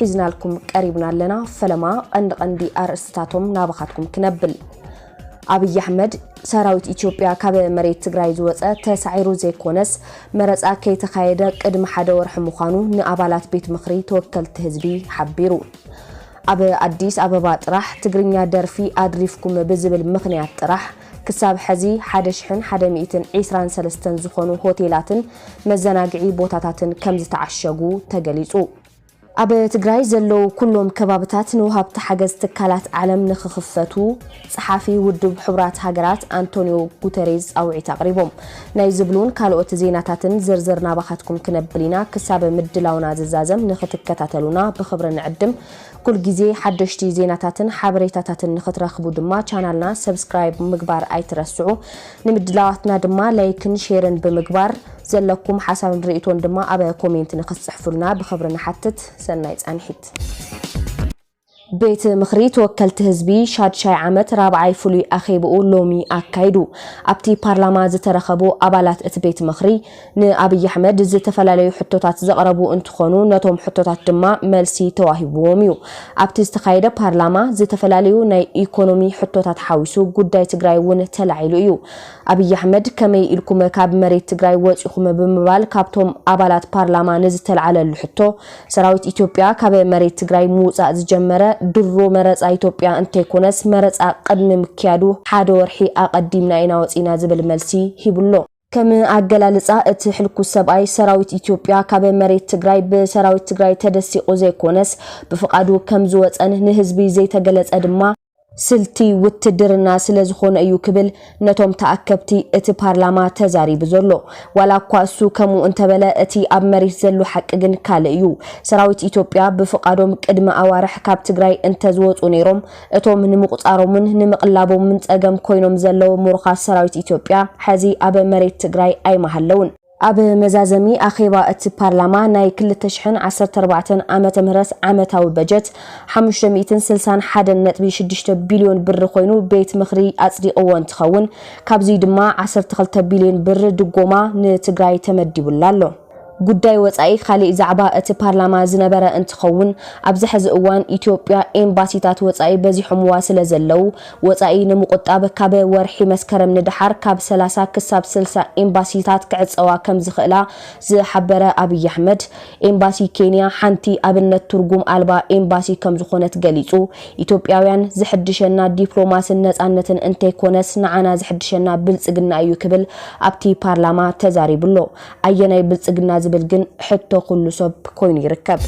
ሒዝናልኩም ቀሪብና ኣለና። ፈለማ ቀንዲ ቀንዲ ኣርእስትታቶም ናባኻትኩም ክነብል። ኣብይ ኣሕመድ፣ ሰራዊት ኢትዮጵያ ካብ መሬት ትግራይ ዝወፀ ተሳዒሩ ዘይኮነስ፣ መረፃ ከይተኻየደ ቅድሚ ሓደ ወርሒ ምዃኑ ንኣባላት ቤት ምኽሪ ተወከልቲ ህዝቢ ሓቢሩ። ኣብ ኣዲስ ኣበባ ጥራሕ ትግርኛ ደርፊ ኣድሪፍኩም ብዝብል ምኽንያት ጥራሕ ክሳብ ሕዚ ሓደ ሽሕን ሓደ ሚእትን ዕስራን ሰለስተን ዝኾኑ ሆቴላትን መዘናግዒ ቦታታትን ከም ዝተዓሸጉ ተገሊጹ። ኣብ ትግራይ ዘለዉ ኩሎም ከባብታት ንወሃብቲ ሓገዝ ትካላት ዓለም ንኽኽፈቱ ጸሓፊ ውድብ ሕቡራት ሃገራት ኣንቶኒዮ ጉተሬዝ ጻውዒት ኣቕሪቦም። ናይ ዝብሉን ካልኦት ዜናታትን ዝርዝር ናባኻትኩም ክነብል ኢና። ክሳብ ምድላውና ዝዛዘም ንኽትከታተሉና ብኽብሪ ንዕድም። ኩል ግዜ ሓደሽቲ ዜናታትን ሓበሬታታትን ንኽትረኽቡ ድማ ቻናልና ሰብስክራይብ ምግባር ኣይትረስዑ። ንምድላዋትና ድማ ላይክን ሼርን ብምግባር ዘለኩም ሓሳብን ርእይቶን ድማ ኣብ ኮሜንት ንኽትጽሕፉልና ብኽብሪ ንሓትት። ሰናይ ጻንሒት። ቤት ምኽሪ ተወከልቲ ህዝቢ ሻድሻይ ዓመት ራብዓይ ፍሉይ ኣኼብኡ ሎሚ ኣካይዱ። ኣብቲ ፓርላማ ዝተረኸቡ ኣባላት እቲ ቤት ምኽሪ ንኣብይ ኣሕመድ ዝተፈላለዩ ሕቶታት ዘቕረቡ እንትኾኑ፣ ነቶም ሕቶታት ድማ መልሲ ተዋሂብዎም እዩ። ኣብቲ ዝተኻየደ ፓርላማ ዝተፈላለዩ ናይ ኢኮኖሚ ሕቶታት ሓዊሱ ጉዳይ ትግራይ እውን ተላዒሉ እዩ። ኣብይ ኣሕመድ ከመይ ኢልኩም ካብ መሬት ትግራይ ወፂኹም ብምባል ካብቶም ኣባላት ፓርላማ ንዝተልዓለሉ ሕቶ፣ ሰራዊት ኢትዮጵያ ካብ መሬት ትግራይ ምውፃእ ዝጀመረ ድሮ መረፃ ኢትዮጵያ እንተይኮነስ መረፃ ቅድሚ ምክያዱ ሓደ ወርሒ ኣቐዲምና ኢና ወፂና ዝብል መልሲ ሂቡሎ። ከም ኣገላልፃ እቲ ሕልኩስ ሰብኣይ ሰራዊት ኢትዮጵያ ካብ መሬት ትግራይ ብሰራዊት ትግራይ ተደሲቑ ዘይኮነስ ብፍቓዱ ከም ዝወፀን ንህዝቢ ዘይተገለፀ ድማ ስልቲ ውትድርና ስለ ዝኾነ እዩ ክብል ነቶም ተኣከብቲ እቲ ፓርላማ ተዛሪቡ ዘሎ። ዋላ እኳ እሱ ከምኡ እንተበለ እቲ ኣብ መሬት ዘሎ ሓቂ ግን ካልእ እዩ። ሰራዊት ኢትዮጵያ ብፍቓዶም ቅድሚ ኣዋርሕ ካብ ትግራይ እንተዝወፁ ነይሮም እቶም ንምቑፃሮምን ንምቕላቦምን ፀገም ኮይኖም ዘለዉ ምሩኻት ሰራዊት ኢትዮጵያ ሕዚ ኣብ መሬት ትግራይ ኣይመሃለውን። ኣብ መዛዘሚ ኣኼባ እቲ ፓርላማ ናይ ክልተ ሽሕን ዓሰርተ ኣርባዕተን ዓመተ ምህረት ዓመታዊ በጀት ሓሙሽተ ሚእትን ስልሳን ሓደን ነጥቢ ሽዱሽተ ቢልዮን ብር ኮይኑ ቤት ምኽሪ ኣጽዲቕዎ እንትኸውን ካብዚ ድማ ዓሰርተ ክልተ ቢልዮን ብር ድጎማ ንትግራይ ተመዲቡላ ኣሎ። ጉዳይ ወጻኢ ካሊእ ዛዕባ እቲ ፓርላማ ዝነበረ እንትኸውን ኣብዚ ሕዚ እዋን ኢትዮጵያ ኤምባሲታት ወጻኢ በዚሖምዋ ስለ ዘለዉ ወጻኢ ንምቑጣብ ካብ ወርሒ መስከረም ንደሓር ካብ ሰላሳ ክሳብ ስልሳ ኤምባሲታት ክዕጸዋ ከም ዝኽእላ ዝሓበረ ኣብይ ኣሕመድ፣ ኤምባሲ ኬንያ ሓንቲ ኣብነት ትርጉም ኣልባ ኤምባሲ ከም ዝኾነት ገሊጹ። ኢትዮጵያውያን ዝሕድሸና ዲፕሎማስን ነጻነትን እንተይኮነስ ንዓና ዝሕድሸና ብልጽግና እዩ ክብል ኣብቲ ፓርላማ ተዛሪቡሎ። ኣየናይ ብልጽግና ዝብል ግን ሕቶ ኩሉ ሰብ ኮይኑ ይርከብ።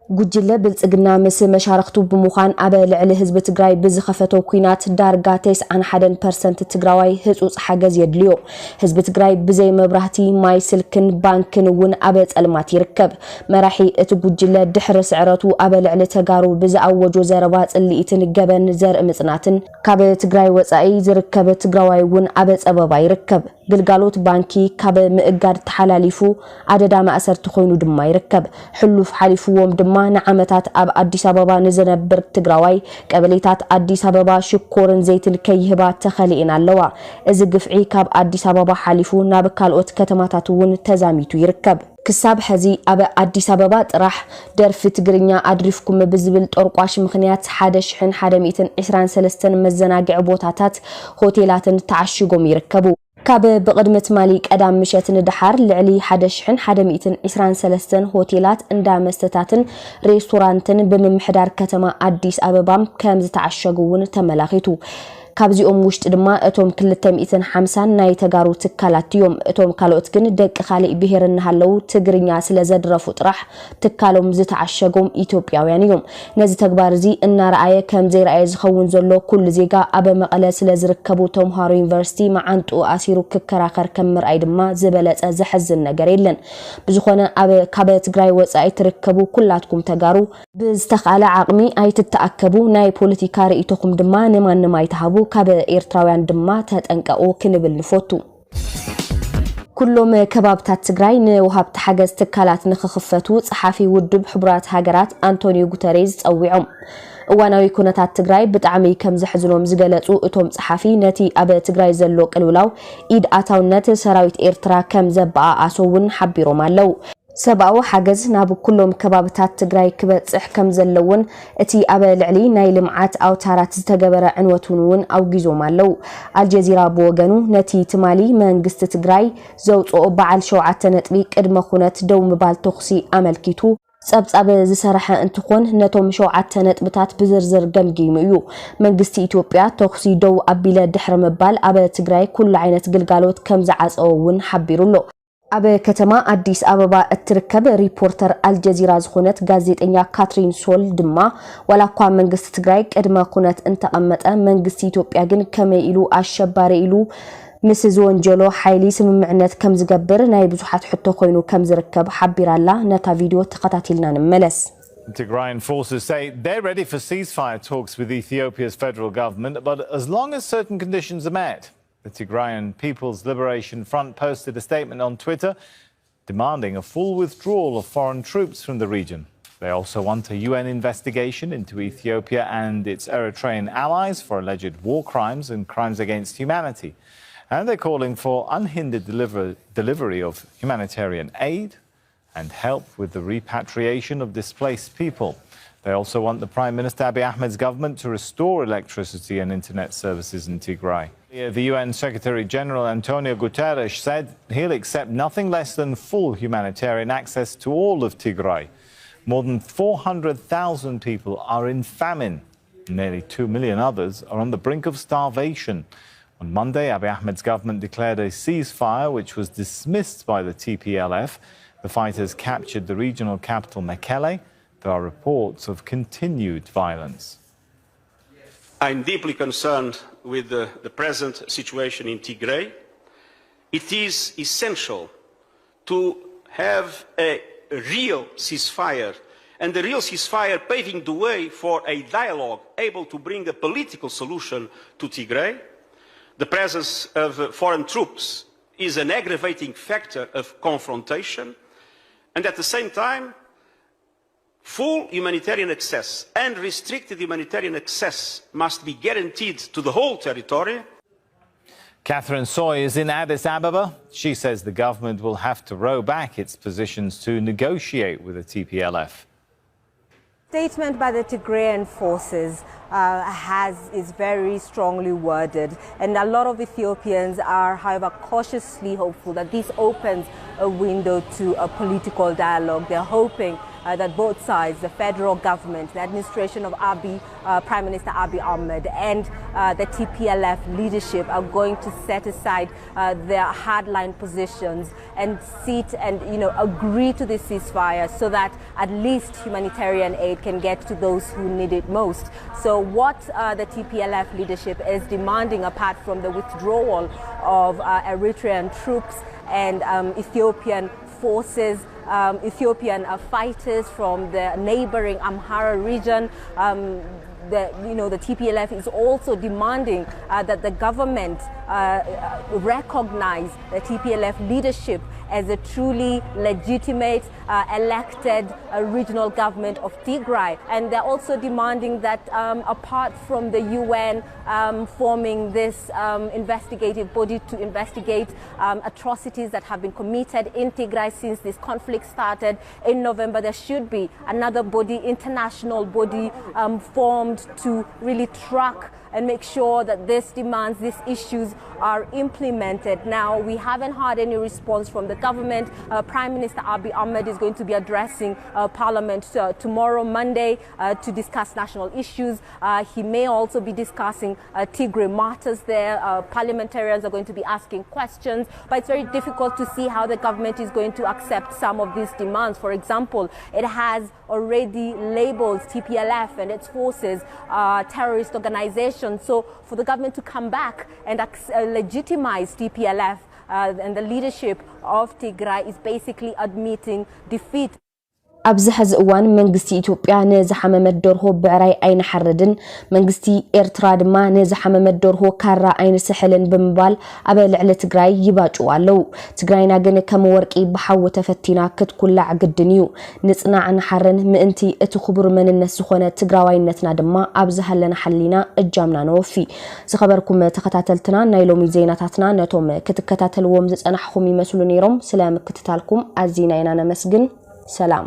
ጉጅለ ብልጽግና ምስ መሻርኽቱ ብምዃን ኣብ ልዕሊ ህዝቢ ትግራይ ብዝኸፈቶ ኲናት ዳርጋ ተስዓን ሓደን ፐርሰንት ትግራዋይ ህጹጽ ሓገዝ የድልዮ። ህዝቢ ትግራይ ብዘይ መብራህቲ፣ ማይ፣ ስልክን ባንክን እውን ኣብ ጸልማት ይርከብ። መራሒ እቲ ጉጅለ ድሕሪ ስዕረቱ ኣብ ልዕሊ ተጋሩ ብዝኣወጆ ዘረባ ጽልኢትን ገበን ዘርኢ ምጽናትን ካብ ትግራይ ወጻኢ ዝርከብ ትግራዋይ እውን ኣብ ጸበባ ይርከብ። ግልጋሎት ባንኪ ካብ ምእጋድ ተሓላሊፉ ኣደዳ ማእሰርቲ ኮይኑ ድማ ይርከብ። ሕሉፍ ሓሊፍዎም ድማ ንዓመታት ኣብ ኣዲስ ኣበባ ንዝነብር ትግራዋይ ቀበሌታት ኣዲስ ኣበባ ሽኮርን ዘይትን ከይህባ ተኸሊኤን ኣለዋ። እዚ ግፍዒ ካብ ኣዲስ ኣበባ ሓሊፉ ናብ ካልኦት ከተማታት እውን ተዛሚቱ ይርከብ። ክሳብ ሕዚ ኣብ ኣዲስ ኣበባ ጥራሕ ደርፊ ትግርኛ ኣድሪፍኩም ብዝብል ጠርቋሽ ምኽንያት ሓደ ሽሕን ሓደ ሚእትን ዕስራን ሰለስተን መዘናግዒ ቦታታት ሆቴላትን ተዓሺጎም ይርከቡ። ካብ ብቕድሚ ትማሊ ቀዳም ምሸት ንደሓር ልዕሊ ሓደ ሽሕን ሓደ ሚእትን ዕስራን ሰለስተን ሆቴላት፣ እንዳ መስተታትን ሬስቶራንትን ብምምሕዳር ከተማ ኣዲስ ኣበባ ከም ዝተዓሸጉ እውን ተመላኺቱ። ካብዚኦም ውሽጢ ድማ እቶም ክልተ ሚእትን ሓምሳን ናይ ተጋሩ ትካላት እዮም። እቶም ካልኦት ግን ደቂ ካልእ ብሄር እናሃለዉ ትግርኛ ስለ ዘድረፉ ጥራሕ ትካሎም ዝተዓሸጎም ኢትዮጵያውያን እዮም። ነዚ ተግባር እዚ እናረኣየ ከም ዘይረኣየ ዝኸውን ዘሎ ኩሉ ዜጋ ኣብ መቐለ ስለ ዝርከቡ ተምሃሮ ዩኒቨርሲቲ መዓንጥኡ ኣሲሩ ክከራኸር ከም ምርኣይ ድማ ዝበለጸ ዘሕዝን ነገር የለን። ብዝኾነ ኣብ ካብ ትግራይ ወጻኢ ትርከቡ ኩላትኩም ተጋሩ ብዝተኻእለ ዓቕሚ ኣይትተኣከቡ፣ ናይ ፖለቲካ ርእይቶኹም ድማ ንማንም ኣይትሃቡ፣ ካብ ኤርትራውያን ድማ ተጠንቀቑ ክንብል ንፈቱ። ኩሎም ከባብታት ትግራይ ንወሃብቲ ሓገዝ ትካላት ንኽኽፈቱ ጸሓፊ ውድብ ሕቡራት ሃገራት ኣንቶኒዮ ጉተሬዝ ጸዊዖም። እዋናዊ ኩነታት ትግራይ ብጣዕሚ ከም ዘሕዝኖም ዝገለጹ እቶም ጸሓፊ፣ ነቲ ኣብ ትግራይ ዘሎ ቅልውላው ኢድ ኣታውነት ሰራዊት ኤርትራ ከም ዘበኣኣሶ እውን ሓቢሮም ኣለዉ። ሰብኣዊ ሓገዝ ናብ ኩሎም ከባብታት ትግራይ ክበጽሕ ከም ዘለውን እቲ ኣብ ልዕሊ ናይ ልምዓት ኣውታራት ዝተገበረ ዕንወት እውን ኣውጊዞም ኣለዉ። ኣልጀዚራ ብወገኑ፣ ነቲ ትማሊ መንግስቲ ትግራይ ዘውፅኦ በዓል ሸውዓተ ነጥቢ ቅድመ ኩነት ደው ምባል ተኹሲ ኣመልኪቱ ጸብጻብ ዝሰረሐ እንትኾን፣ ነቶም ሸውዓተ ነጥብታት ብዝርዝር ገምጊሙ እዩ። መንግስቲ ኢትዮጵያ ተኹሲ ደው ኣቢለ ድሕሪ ምባል ኣብ ትግራይ ኩሉ ዓይነት ግልጋሎት ከም ዝዓጸወ እውን ሓቢሩ ኣሎ። ኣብ ከተማ ኣዲስ ኣበባ እትርከብ ሪፖርተር ኣልጀዚራ ዝኾነት ጋዜጠኛ ካትሪን ሶል ድማ፣ ዋላ እኳ መንግስቲ ትግራይ ቅድመ ኩነት እንተቐመጠ፣ መንግስቲ ኢትዮጵያ ግን ከመይ ኢሉ ኣሸባሪ ኢሉ ምስ ዝወንጀሎ ሓይሊ ስምምዕነት ከም ዝገብር ናይ ብዙሓት ሕቶ ኮይኑ ከም ዝርከብ ሓቢራ ኣላ። ነታ ቪድዮ ተኸታቲልና ንመለስ። Tigrayan forces say they're ready for ceasefire talks with Ethiopia's federal government, but as long as certain conditions are met. The Tigrayan People's Liberation Front posted a statement on Twitter demanding a full withdrawal of foreign troops from the region. They also want a U N investigation into Ethiopia and its Eritrean allies for alleged war crimes and crimes against humanity. And they're calling for unhindered deliver- delivery of humanitarian aid and help with the repatriation of displaced people. They also want the Prime Minister Abiy Ahmed's government to restore electricity and internet services in Tigray. The U N Secretary General Antonio Guterres said he'll accept nothing less than full humanitarian access to all of Tigray. More than four hundred thousand people are in famine. Nearly two million others are on the brink of starvation. On Monday, Abiy Ahmed's government declared a ceasefire, which was dismissed by the T P L F. The fighters captured the regional capital Mekelle. There are reports of continued violence. I'm deeply concerned with the, the present situation in Tigray. It is essential to have a real ceasefire, and the real ceasefire paving the way for a dialogue able to bring a political solution to Tigray. The presence of foreign troops is an aggravating factor of confrontation, and at the same time, full humanitarian access and restricted humanitarian access must be guaranteed to the whole territory. Catherine Soy is in Addis Ababa. She says the government will have to row back its positions to negotiate with the T P L F. Statement by the Tigrayan forces uh, has is very strongly worded, and a lot of Ethiopians are, however, cautiously hopeful that this opens a window to a political dialogue. They're hoping uh, that both sides, the federal government, the administration of Abiy, uh, Prime Minister Abiy Ahmed, and uh, the T P L F leadership are going to set aside uh, their hardline positions and sit and, you know, agree to this ceasefire so that at least humanitarian aid can get to those who need it most. So what uh, the T P L F leadership is demanding, apart from the withdrawal of uh, Eritrean troops and um, Ethiopian forces, um, Ethiopian uh, fighters from the neighboring Amhara region, um, the, you know, the T P L F is also demanding uh, that the government uh, recognize the T P L F leadership as a truly legitimate uh, elected uh, regional government of Tigray. And they're also demanding that, um, apart from the U N um, forming this um, investigative body to investigate um, atrocities that have been committed in Tigray since this conflict started in November, there should be another body, international body, um, formed to really track and make sure that these demands, these issues are implemented. Now, we haven't had any response from the government. Uh, Prime Minister Abiy Ahmed is going to be addressing uh, Parliament uh, tomorrow, Monday, uh, to discuss national issues. Uh, he may also be discussing uh, Tigray matters there. Uh, parliamentarians are going to be asking questions, but it's very difficult to see how the government is going to accept some of these demands. For example, it has already labeled T P L F and its forces uh, terrorist organizations. So for the government to come back and uh, legitimize T P L F uh, and the leadership of Tigray is basically admitting defeat. ኣብዚ ሕዚ እዋን መንግስቲ ኢትዮጵያ ንዝሓመመት ደርሆ ብዕራይ ኣይንሓርድን፣ መንግስቲ ኤርትራ ድማ ንዝሓመመት ደርሆ ካራ ኣይንስሕልን ብምባል ኣብ ልዕሊ ትግራይ ይባጭው ኣለዉ። ትግራይና ግን ከም ወርቂ ብሓዊ ተፈቲና ክትኩላዕ ግድን እዩ። ንጽናዕ ንሓርን ምእንቲ እቲ ክቡር መንነት ዝኾነ ትግራዋይነትና ድማ ኣብ ዝሃለና ሓሊና እጃምና ነወፊ። ዝኸበርኩም ተኸታተልትና ናይ ሎሚ ዜናታትና ነቶም ክትከታተልዎም ዝጸናሕኹም ይመስሉ ነይሮም። ስለ ምክትታልኩም ኣዚና ኢና ነመስግን። ሰላም።